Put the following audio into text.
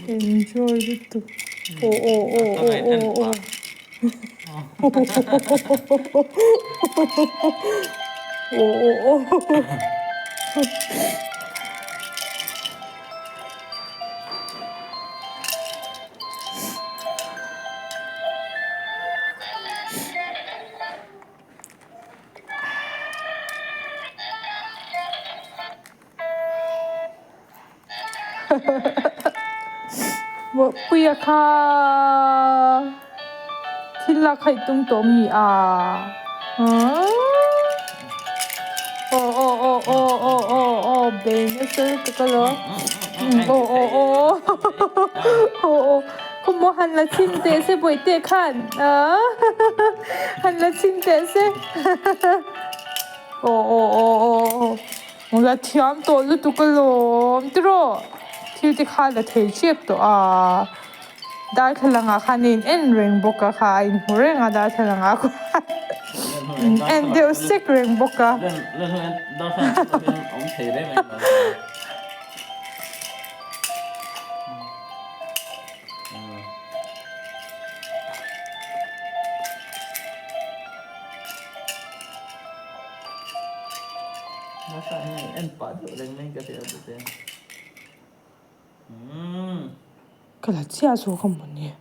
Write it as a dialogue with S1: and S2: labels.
S1: Enjoy lutuk. Aw aw aw aw aw aw. Aw aw aw. Puia kha thil lak kha i tum tawh mi a? Aw aw aw aw aw aw aw bei nasa lutuk alawm aw aw aw aw aw khawmaw han la chhin teh se bawihte khan han la chhin teh se aw aw aw aw. La thiam tawh lutuk alawm tiraw thil te kha la thei ṭep tawh a darthlalang ah khan a in en reng bawk a kha a inhmu reng a darthlalang ah khuan in en deuh sek reng bawk a.
S2: Nasa hian en pah deuh reng mai ka hria bawk e. Umm.
S1: Ka la chiah zawk a maw ni.